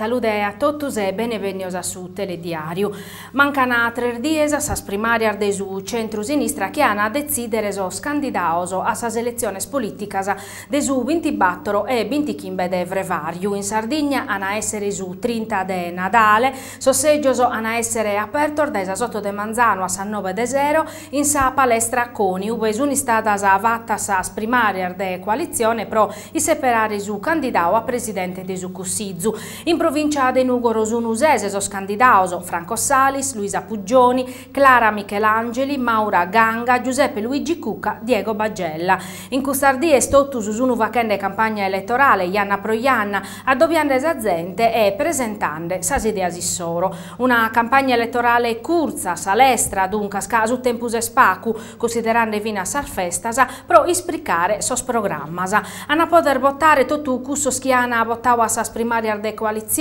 Salude a totus e bene bennios a su Telediariu. Mancana tres dies a sas primarias de su centru-sinistra chi ana a detzidere sos candidaos a sas eletziones politicas de su bintibattoro e bintichimbe de frevarju. In Sardigna ana a essere su trinta de Nadale. Sos seggios ana a essere apertos dae sas otto de manzanu a sas nobe de sero in sa palestra Coni, ube sun istadas fatas sas primàrias de coalitzione pro isseperare su candidau a presidente de su Cussizu. In provìncia de Nùgoro sun ses sos candidaos, Franco Salis, Luisa Puggioni, Clara Michelangeli, Maura Ganga, Giuseppe Luigi Cucca, Diego Bagella. In custas dies totus sun fachende campagna eletorale, janna pro janna, addobiande sa zente e presentande sas ideas issoro. Una campagna eletorale curtza, a sa lestra, duncas, ca su tempus est pacu, cunsiderande finas sas festas, pro ispricare sos programmas. An a poder botare totu cussos chi an botau a sas primàrias de coalitzione.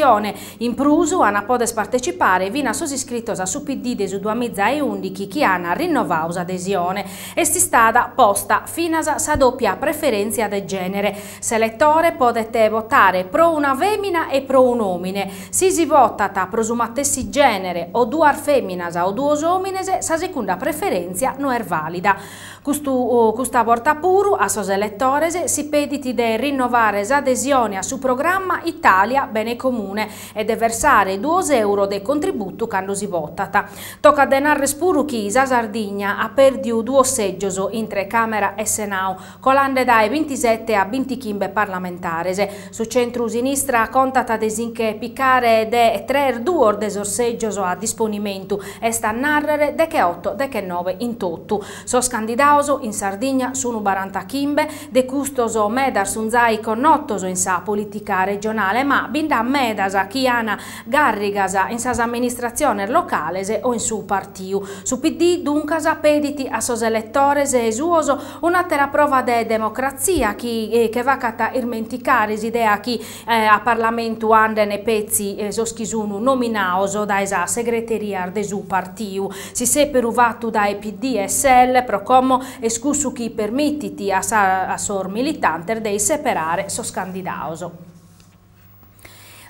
In prus, an a poder partecipare finas sos iscritos a su PD de su duamiza e ùndichi chi an rinnovau s'adesione. Est istada posta finas sa dòpia preferèntzia de gènere. S'eletore podet votare pro una fèmina e pro un'òmine. Si si votat pro su matessi gènere o duas fèminas o duos òmines, sa segunda preferèntzia no est vàlida. Custu, custa borta puru a sos eletores si pedit de rinnovare s'adesione a su programma Italia Bene Comune e de versare duos euro de contributu cando si votat. Tocat de narrer puru chi sa Sardigna at pèrdiu duos sègios intre Càmera e Senau, colande dae bintisete a bintichimbe parlamentares. Su centru-sinistra contat de si nche picare de tres duos de sos sègios a disponimentu, est a nàrrere decheoto dechenobe in totu. Sos candidados in Sardigna sun barantachimbe, de custos medas sun zai connotos in sa polìtica regionale, ma bi nd'at medas chi an gàrrigas in sas amministratziones locales o in su partiu. Su PD, duncas, pedit a sos eletores suos un'àtera prova de democratzia chi che facat ismenticare s'idea chi a Parlamentu anden petzi sos chi sun nominados dae sas segreterias de su partiu. S'issèperu fatu dae PD e SEL pro como est cussu chi permitit a sos militantes de isseperare sos candidados.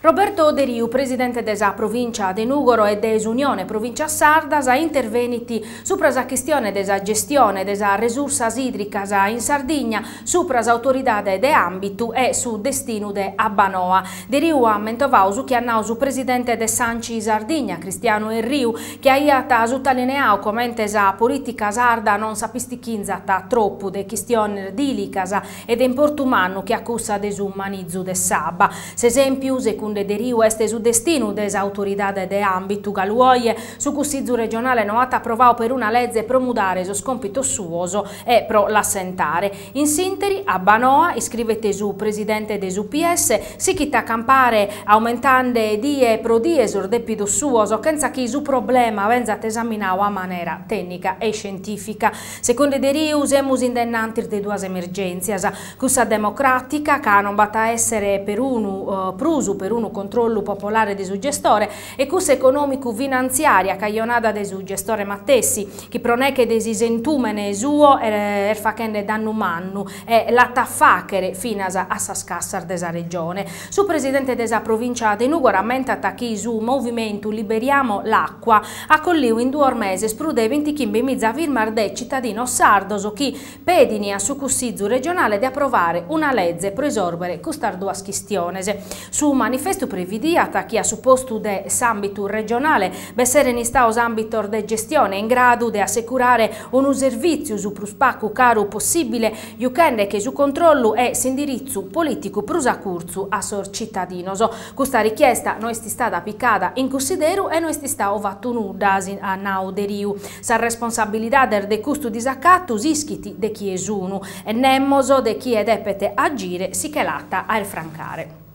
Roberto Deriu, presidente de sa Provìncia de Nùgoro e de s'Unione Provìncias Sardas, intervenit supra sa chistione de sa gestione de sas resursas ìdricas in Sardigna, supra s'autoridade de àmbitu e su destinu de Abbanoa. Deriu at mentovadu su chi at nadu su presidente de s'Anci Sardigna, Cristiano Erriu, chi aiat sutalineadu comente sa polìtica sarda non s'apistichinzat tropu de chistiones dìlicas e de importu mannu che a cussa de su manizu de s'abba. S'esèmpiu, secunde Deriu, est su destinu de s'autoridade de àmbitu. Galu oje, su Cussizu regionale no at aprovadu peruna leze pro mudare sos còmpitos suos e pro l'assentare. In s'ìnteri, Abbanoa, iscrivet su presidente de su PS, sichit a campare aumentande die pro die sos dèpidos suos, chentza chi su problema benzat esaminadu a manera tènnica e iscientìfica. Secunde Deriu semus in dennantis de duas emergèntzias, cussa democràtica, ca non b'at a èssere perunu prus perunu controllu popolare de su gestore, e cussa econòmicu-finantziària cajonada de su gestore matessi, chi pro neche de s'isentùmene suo est fachende dannu mannu e l'at a fàchere finas a sas cassas de sa Regione. Su presidente de sa Provìncia de Nùgoro ammentat chi su movimentu Liberiamo l'acqua at colliu in duos meses prus de bintichimbemiza firmas de citadinos sardos chi pedin a su Cussizu regionale de aprovare una leze pro isòrbere custas duas chistiones. Su manifestu previdiat chi a su postu de s'àmbitu regionale b'esseren istados àmbitos de gestione in gradu de assecurare unu servìtziu su prus pacu caru possìbile, juchende che su controllu e s'indiritzu polìticu prus a curtzu a sos citadinos. Custa richiesta no est istada picada in cunsideru e no est istadu fatu nudda, at nadu Deriu. Sas responsabilidades de custu disacatu s'ischit de chie sunu e nemos de chie depet agire si che l'at a irfrancare.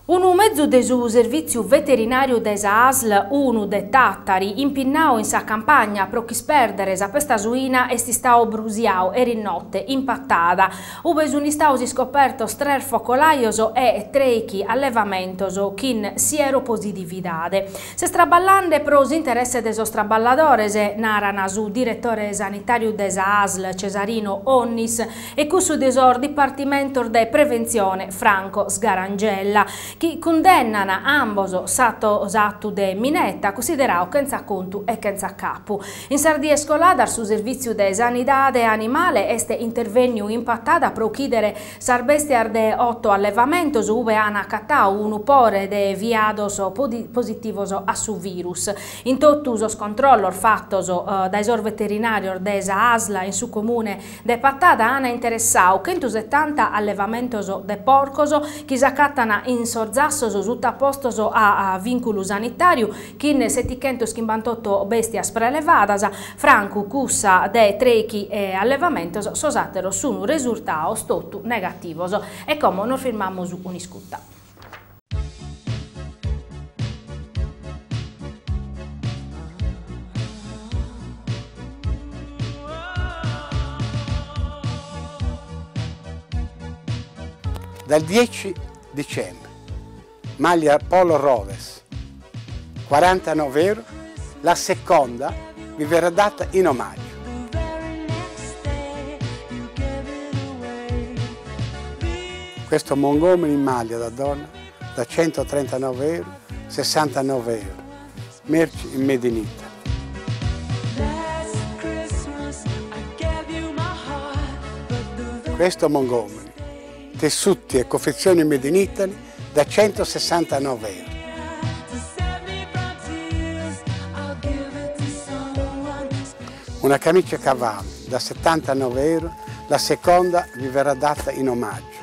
Unu mezu de su servìtziu veterinàriu de sa ASL unu de Tàtari, impinnadu in sa campagna pro ch'ispèrdere sa pesta suina est istadu brusiadu eris note in Patada, ube sunt istados iscopertos tres focolajos e trèichi allevamentos chin sieropositividade. S'est traballande pro s'interesse de sos traballadores, naran su diretore sanitàriu de sa ASL Cesarino Onnis e cussu de sos dipartimentos de preventzione Franco Sgarangella, chi cundennan ambos s'atu de mineta cussideradu chentza contu e chentza capu. In sas dies coladas su servìtziu de sanidade animale est intervènniu in Patada pro uchìdere Sas bèstias de oto allevamentos ube an acatadu unu pore de fiados positivos a su virus. In totu sos controllos fatos dae sos veterinàrios de sa ASL in su comune de Patada an interessadu chentusetanta allevamentos de porcos chi s'acatan in sos zassos sutapostos a vìnculu sanitàriu chin setichentoschimbantoto bèstias prelevadas, francu cussa de trèichi allevamentos, sos àteros sun resurtados totu negativos. E como nos firmamus un'iscuta. Dal 10 dicembre Maglia Polo Rolex, 49 euro, la seconda vi verrà data in omaggio. Questo Montgomery in maglia da donna da 139 euro, 69 euro. Merci in Made in Italy. Questo Montgomery, tessuti e confezioni made in Italy da 169 euro. Una camicia a cavallo da 79 euro, la seconda vi verrà data in omaggio.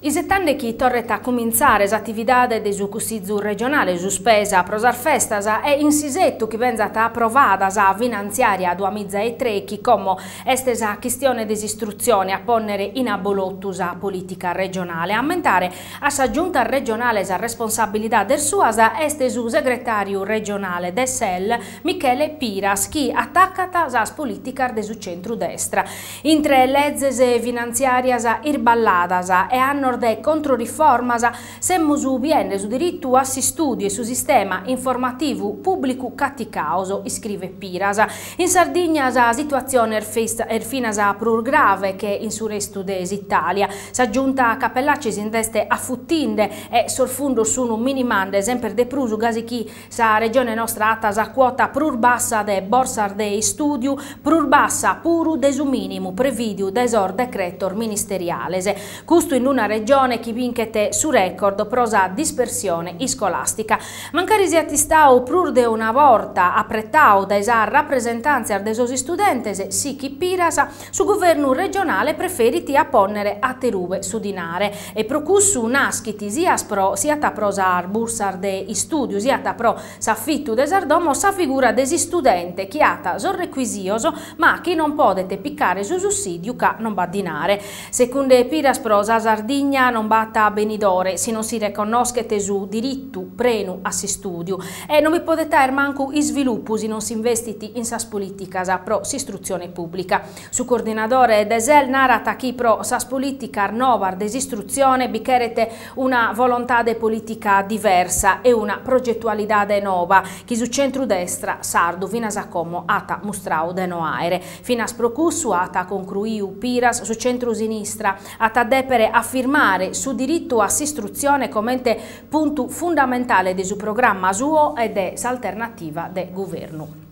Isetande chi torret a cumintzare s'atividade de su Cussizu regionale suspesa pro sas festas e in s'isetu chi benzat aprovada sa finantziària duamiza e trèichi como est sa chistione de s'istrutzione a pònnere in abolotu sa polìtica regionale. A ammentare a sa Giunta regionale sas responsabilidades suas est su segretàriu regionale de SEL Michele Piras chi atacat sas polìticas de su centru-destra. Intre lezes finantziàrias irballadas e annos de controriformas, semus biende su diritu a s'istùdiu e su sistema informativu pùblicu caticados, iscrivet Piras. In Sardigna sa situatzione est finas prus grave che in su restu de s'Itàlia. Sa Giunta Cappellacci si nd'est afutinde e sos fundos sunt minimande semper de prus, gasi chi Sa regione nostra at sa cuota prus bassa de borsas de istùdiu, prus bassa puru de su mìnimu prevìdiu dae sos decretos ministeriales. Custu in una regione chi binchet su record pro sa dispersione iscolàstica. Mancari siat istadu prus de una borta apretadu dae sas rapresentàntzias de sos istudentes, sichit Piras, Su guvernu regionale preferit a pònnere aterube su dinare e pro cussu naschit siat pro sas bursas de istùdiu siat pro s'afitu de sas domos sa figura de s'istudente chi at sos recuisios ma chi non podet picare su sussìdiu ca non b'at dinare. Secunde Piras pro sa Sardigna non b'at benidore si non si reconnoschet su diritu prenu a s'istùdiu e non bi podet aer mancu isvilupu si non s'investit in sas polìticas pro s'istrutzione pùblica. Su coordinadore de SEL narat chi pro sas polìticas novas de s'istrutzione bi cheret una volontade polìtica diversa e una progetualidade nova chi su centru-destra sardu finas a como at mustradu de no àere. Finas pro cussu, at concruidu Piras, su centru-sinistra at a dèpere afirmare su diritu a s'istrutzione comente puntu fundamentale de su programma suo e de s'alternativa de guvernu.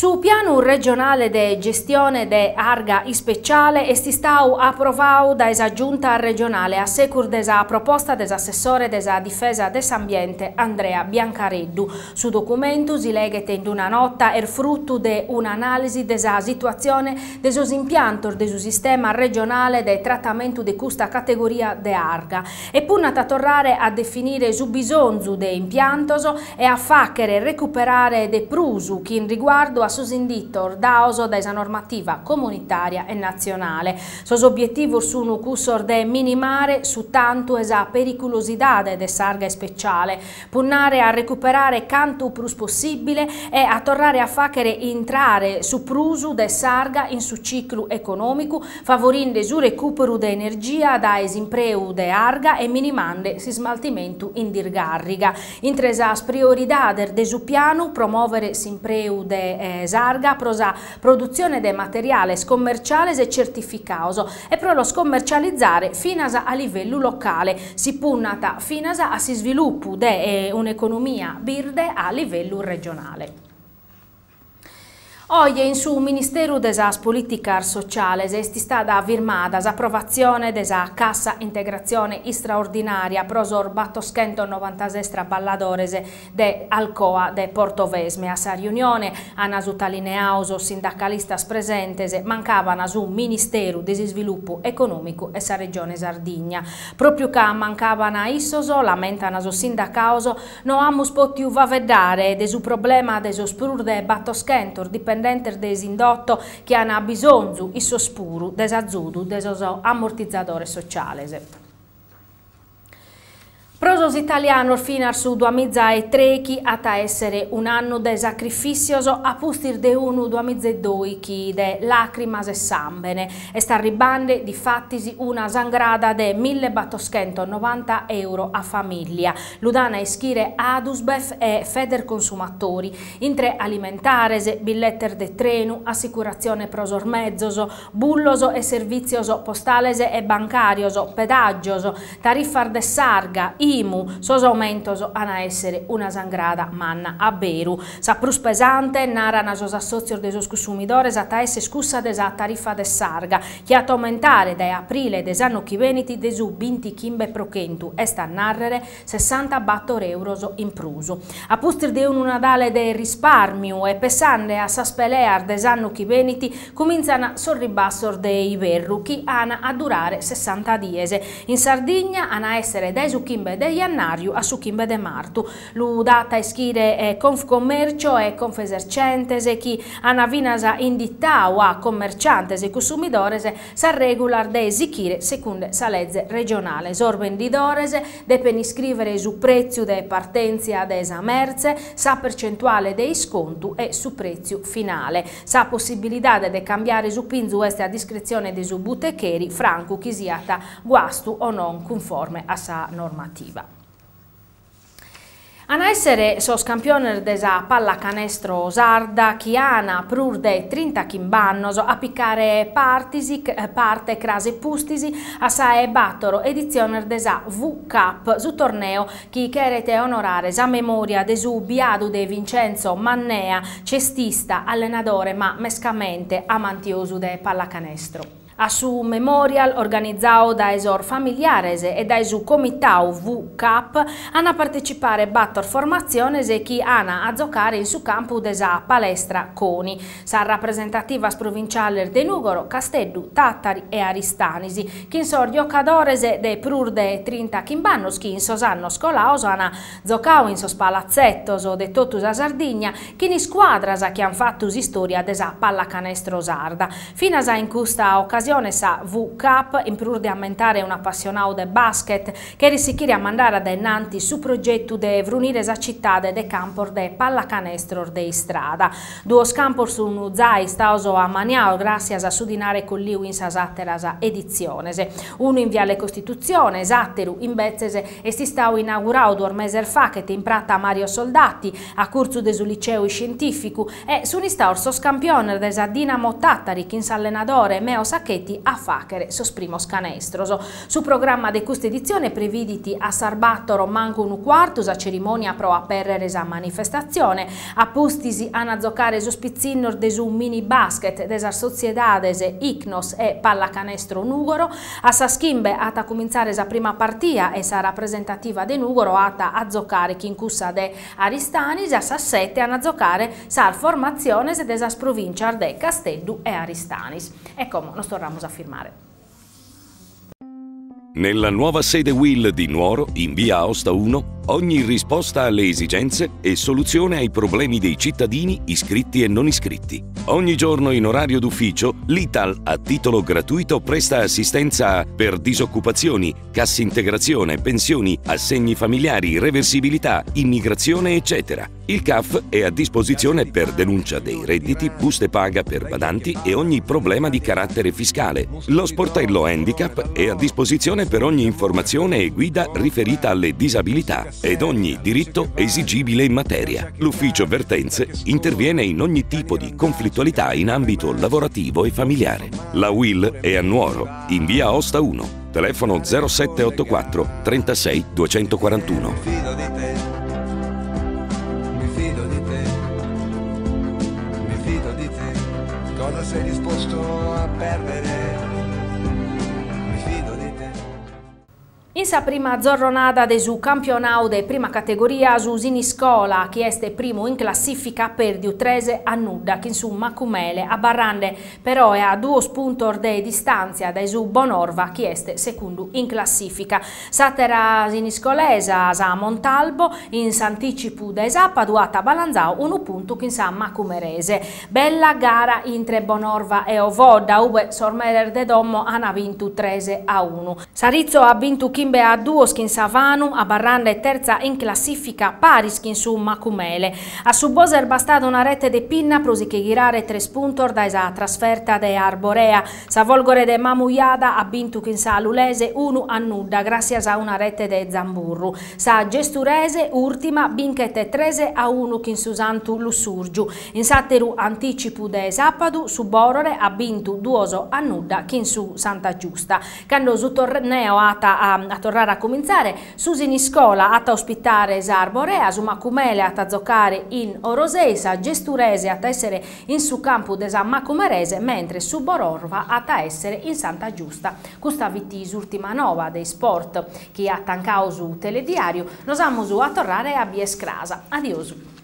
Su Pianu regionale de gestione de arga ispeciale est istadu aprovadu dae sa Giunta regionale a segus de sa proposta de s'assessore de sa Difesa de s'Ambiente Andrea Biancareddu. Su documentu, si leghet in una nota, est frutu de un'anàlisi de sa situatzione de sos impiantos de su sistema regionale de tratamentu de custa categoria de arga e punnat a torrare a definire su bisonzu de impiantos e a fàghere recuperare de prus chin riguardu a sos inditos dados dae sa normativa comunitària e natzionale. Sos obietivos sunt cussos de minimare su tantu e sa periculosidade de s'arga ispeciale, punnare a recuperare cantu prus possìbile e a torrare a fàghere intrare su prus de s'arga in su ciclu econòmicu, favorinde su recùperu de energia dae s'impreu de arga e minimande s'ismaltimentu in disgàrriga. Intre sas prioridades de su pianu, promòvere s'impreu de s'arga pro sa produtzione de materiales commerciales e certificados e pro los commercializare finas a livellu locale. Si punnat finas a s'isvilupu de un'economia birde a livellu regionale. Oje in su Ministeru de sas Polìticas Sociales est istada firmada s'aprovatzione de sa Cassa Integratzione Istraordinària pro sos battoschentonovantases traballadores de Alcoa de Portovesme. A sa riunione, an sutalineadu sos sindacalistas presentes, mancaban su Ministeru de s'Isvilupu Econòmicu e sa Regione Sardigna. Pròpiu ca mancaban issos, lamentan sos sindacados, No amus pòtiu faeddare de su problema de sos prus de batoschentos dipendentes de s'indotto chi an bisonzu, issos puru, de s'azudu de sos ammortizadores sociales. Pro sos italianos finas su duamizaetrechi at a èssere un'annu de sacrifìssios a pustis de unu duamizaedoichi de làcrimas e sàmbene. Est arribbande, difatis, una sangrada de millebattoschentonovanta euro a famìllia. Lu dan a ischire Adusbef e Federconsumatori. Intre alimentares, billetes de trenu, assicuratzione pro sos mezos, bullos e servìtzios postales e bancàrios, pedàgios, tarifas de s'arga, IMU, sos aumentos an a èssere una sangrada manna a beru. Sa prus pesante, naran sos assòtzios de sos cussumidores, at a èssere cussa de sa tarifa de s'arga, chi at a aumentare dae aprile de s'annu chi benit de su bintichimbe pro chentu, est a nàrrere sessantabator euros in prus. A pustis de unu Nadale de rispàrmiu e pessande a sas peleas de s'annu chi benit, cumintzan sos ribassos de iberru chi an a durare sessanta dies. In Sardigna an a èssere dae su chimbe de jannàriu a su chimbe de martu. Lu dat a ischire Confcommercio e Confesercentes chi an finas inditadu a commerciantes e cussumidores sas règulas de sichire secunde sa leze regionale. Sos bendidores depen iscrìvere su prètziu de partèntzia de sa mertze, sa percentuale de iscontu e su prètziu finale. Sa possibilidade de cambiare su pinzu est a discretzione de su butecheri, francu chi siat guastu o non cunforme a sa normativa. An a èssere sos campiones de sa pallacanestro sarda chi an prus de trintachimb'annos a picare partis parte cras e pustis a sa 'e bàtoro editziones de sa V-Cup, su torneu chi cheret onorare sa memòria de su biadu de Vincenzo Mannea, cestista, allenadore ma mescamente amantiosu de pallacanestro. A su memorial, organizadu dae sos familiares e dae su comitadu V-Cup, an a partecipare bator formatziones chi an a zocare in su campu de sa palestra Coni, sas rapresentativas provinciales de Nùgoro, Casteddu, Tàtari e Aristanis, chin sos jocadores de prus de trintachimb'annos chi in sos annos colados an zocadu in sos palatzetos de totu sa Sardigna chin iscuadras chi an fatu s'istòria de sa pallacanestro sarda. Finas in custa ocasione sa V-Cup, in prus de ammentare un'apassionadu de basket, cheret sichire a mandare a dae innanti su progetu de frunire sa citade de campos de pallacanestros de istrada. Duos campos sun zai istados ammaniados gràssias a su dinare colliu in sas àteras editziones. Unu in Viale Costitutzione, s'àteru, imbetzes, est istadu inauguradu duos meses faghet in prata Mario Soldati, a curtzu de su liceu iscientìficu, E sun istados sos campiones de sa Dinamo Tàtari chin s'allenadore Meo Sacchetti. Marchetti a fàghere sos primos canestros. Su programma de custa editzione previdit a sas bàtoro mancu unu cuartu sa cerimònia pro apèrrere sa manifestatzione, a pustis an a zocare sos pitzinnos de su mini basket de sas sotziedades Ichnos e Pallacanestro Nùgoro, a sas chimbe at a cumintzare sa prima partia e sa rapresentativa de Nùgoro at a zocare chin cussa de Aristanis, a sas sete an a zocare sas formatziones de sas provìncias de Casteddu e Aristanis. E como nos torramus a firmare. Nella nuova sede Will di Nuoro, in via Aosta 1, ogni risposta alle esigenze e soluzione ai problemi dei cittadini iscritti e non iscritti. Ogni giorno in orario d'ufficio, l'Ital a titolo gratuito presta assistenza per disoccupazioni, cassa integrazione, pensioni, assegni familiari, reversibilità, immigrazione, eccetera. Il CAF è a disposizione per denuncia dei redditi, buste paga per badanti e ogni problema di carattere fiscale. Lo sportello Handicap è a disposizione per ogni informazione e guida riferita alle disabilità ed ogni diritto esigibile in materia. L'ufficio vertenze interviene in ogni tipo di conflittualità in ambito lavorativo e familiare. La UIL è a Nuoro, in via Aosta 1. Telefono 0784 36 241. Mi fido di te, mi fido di te, mi fido di te, cosa sei disposto a perdere? Mi fido di te. In sa prima zorronada de su campionau de prima categoria su Siniscola, chi est primu in classifica at perdiu 3-0 chin su Macumele, abarrande peroe a duos puntos de distàntzia dae su Bonorva chi est segundu in classìfica. S'àtera siniscolesa, sa Montalbo, in s'antìcipu de sàpadu at balanzadu unu puntu chin sa Macumerese. Bella gara intre Bonorva e Ovodda, ue sos meres de domo ant bintu 3-1. S'Aritzo at bintu 5-2 chin sa Fanum, abarrande tertza in classìfica paris chin su Macumele. A su Bosa est bastada una rete de Pinna pro si che ghirare tres puntos dae sa trasferta de Arborea. Sa Folgore de Mamujada at bintu chin sa Lulese 1-0 gràssias a una rete de Zamburru. Sa Gesturese, ùrtima, binchet 3-1 chin su Santu Lussùrgiu. In s'àteru antìcipu de sàpadu su Bòrore at bintu 2-0 chin su Santa Giusta. Cando su torneo at a torrare a cumintzare, su Siniscola at a ospitare s'Arborea, su Macumele at a zocare in Orosei, sa Gesturese at a èssere in su campu de sa Macumerese, mentres su Bonorva at a èssere in Santa Giusta. Custa fit s'ùrtima nova de isport chi at tancadu su telediàriu. Nos amus a torrare a bier cras. Adiosu.